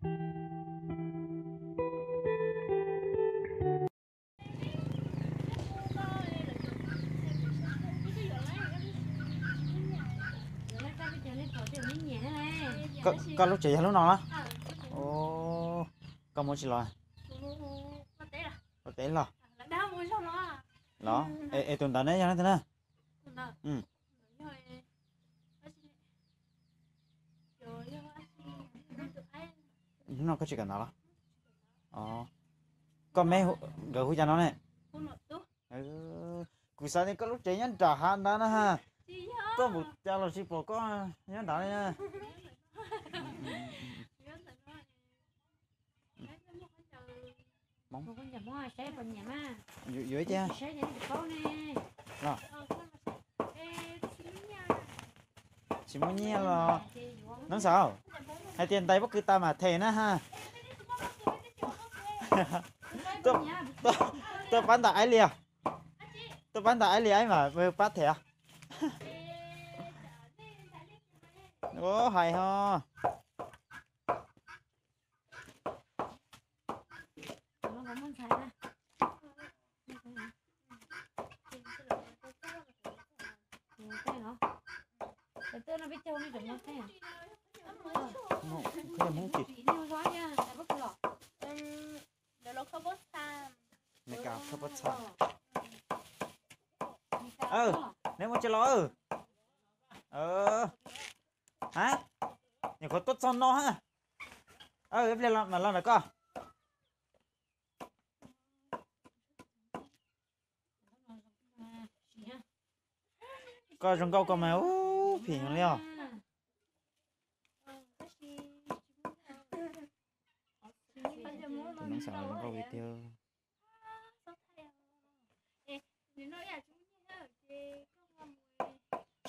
Koj lub tsev yog lub no los? Koj mus tsis los? Ua teb los? Los? Es tus ntawd ne yog leej twg na? Hnub no koj tsis kam ntawd los? Koj me nkawd hu cas no ne? Kuv xav tias koj lub tsev nyob nram hav ntawd na ha. Koj mus cas los tsis pom koj nyob nrad li. Yuav ib ce. Tsis muaj nyiaj los. Neb xav hais tias ntais pob kws tas mam them na ha. Tuaj pab ntais aib li, tuaj pab ntais aib li aib mam pab them. Hais ho. Neb mus tsis los? Ha, nyuam qhuav tuaj txog no ha. Ib pliag mam los ntawm koj. Koj zoo nkauj koj mas ub phim heev li os. Tus Noob Xav zoo nkauj li tiag.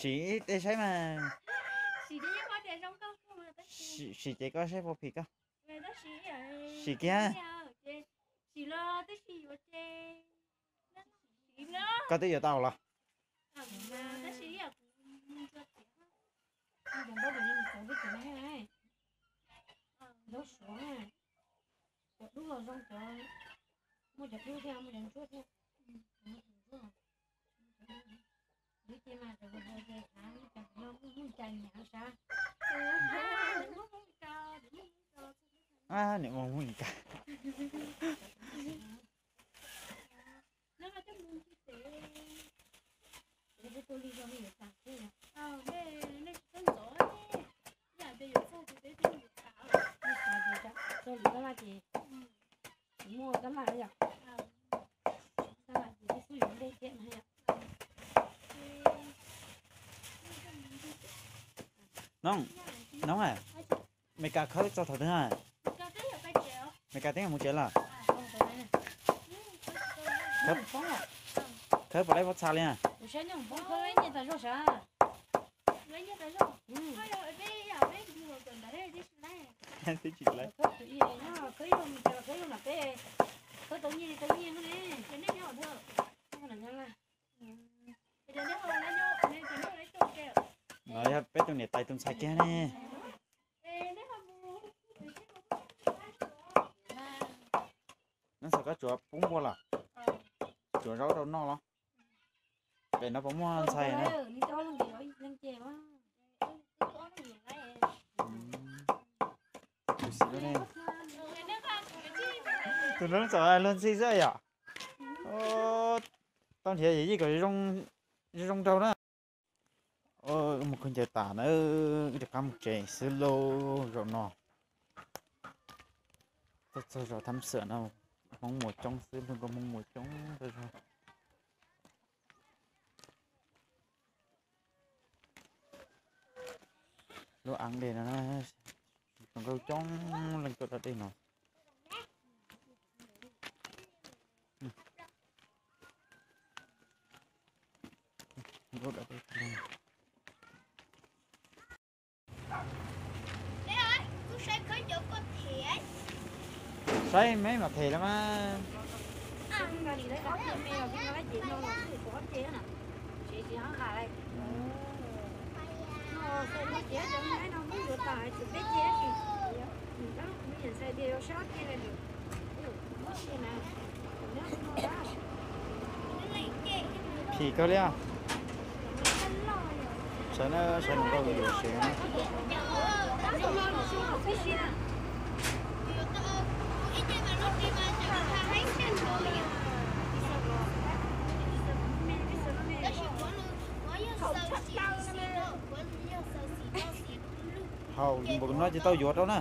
Sim ib teg saib mas. Sim ces koj saib puas phim koj. Sim kiag. Koj twb yuav tau los? Cov dub los zoo, cov muaj cov dub thiab muaj cov ntsuab thiab. Niam mus mus cas. Muaj tab laj yom. Tab laj ces xub yuav dej thiab na yom. Noob, Noob, Meskas khawb txog thaum twg na? Meskas twb yog mus tsev lawm. Khawb puas laib pob txha li na? Twb tsis laib. No yog peb tus niam tais tus ntxhais kiag ne. Neb xav koj tsuav pub npua los? Tsuav zaub rau noj los? Pem no puas muaj ntxhais na? Tus noob txawm luag ntxhi xwb yom. Tau nrhiav yim yij kom zoo zoo nraug na. Mus khaws ncaws tas na, wb rov qab mus tsev xwb lauj zaum no. Tuaj txog zos Thab Xwm no, Hmoob Muas coob xwb, hlub nkauj Hmoob Muas coob tag zog. Lub aav dej no, zoo nkauj coob leej tuaj da dej no. Saib me mam them los mas. Phim kawg li. Saib na, saib hluas nkauj yuav siav na. Haus npaum no ces tau yuav rau na.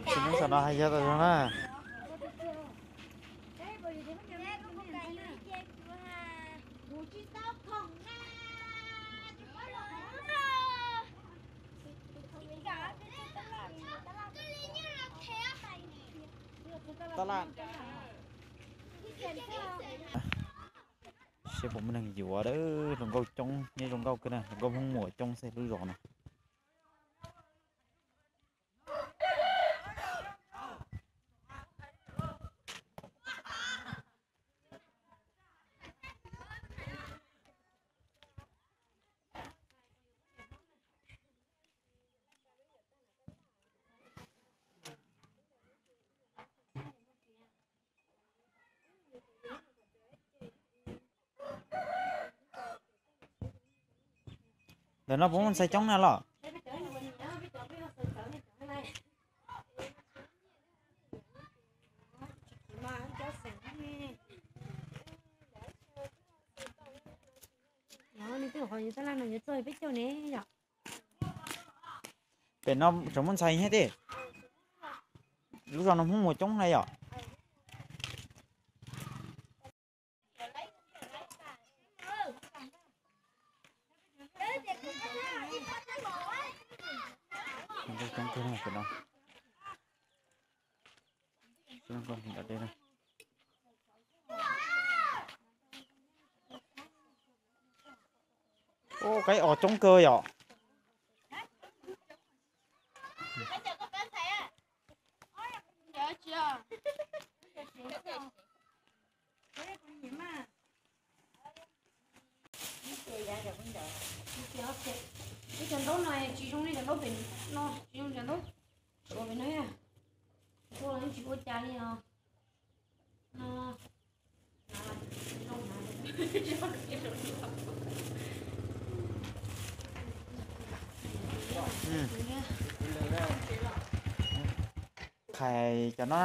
Tsis, hnub saum no hais yog tas zoo na. Seb puas muaj neeg yuav, hluas nkauj coob, nyob zoo nkauj kawg na, hluas nkauj Hmoob Muas coob xwb lub zos no. Ntawm no puas muaj ntxhais coob na los? Pem no tseem muaj ntxhais thiab tiag. Lub zos no Hmoob Muas coob na yom. Coob kawg no pem no. Ub, qaib os coob kawg yom. Ib cov ntaub no tsis zoo li cov ntaub pem no, tsis zoo cov ntaub ua pem no, ua los yeej tsis ua cas li os. Qhais cov no,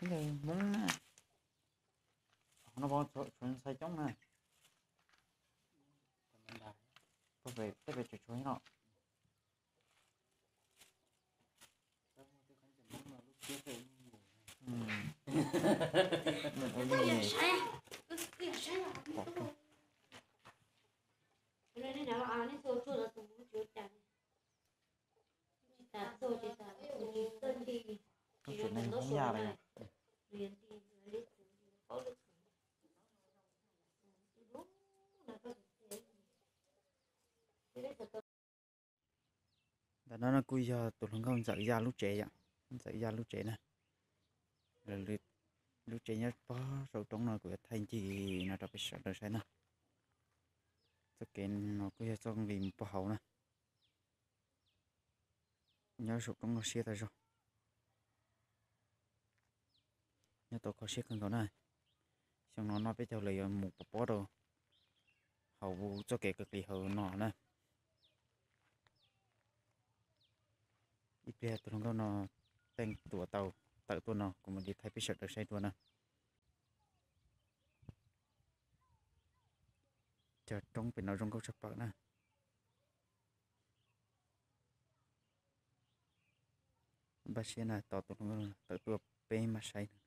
ib yam Hmoob na. No tshuav ntxhais coob na. Tej pem tshuav tshuav no. Tus neeg Hmoob Yaj lawm. Ntawm no no kuj yog tus hluas nkauj Ntxawm Yaj lub tsev yom, Ntxawm Yaj lub tsev na. Lub tsev nyob pob saum roob no, kuv yuav thaij ncig no rau peb sawv daws saib na. Txoj kev no kuj yog txoj nqis mus puag hauv na. Nyob saum roob no siab tas zog. Nyob tau kho siab kawg nkaus na. Xyoo no noj peb caug lawm yuav mus pov pob rau hauv txoj kev kawg nqis hauv no na. Ib pliag tus hluas nkauj no teej tuam tau tawm tuaj no, kuv mam li thaij peb sawv daws saib dua na. Cov roob pem no zoo nkauj tshaj plaws na. Npaj siab na, tos tus hluas nkauj tawm tuaj peb mam saib na.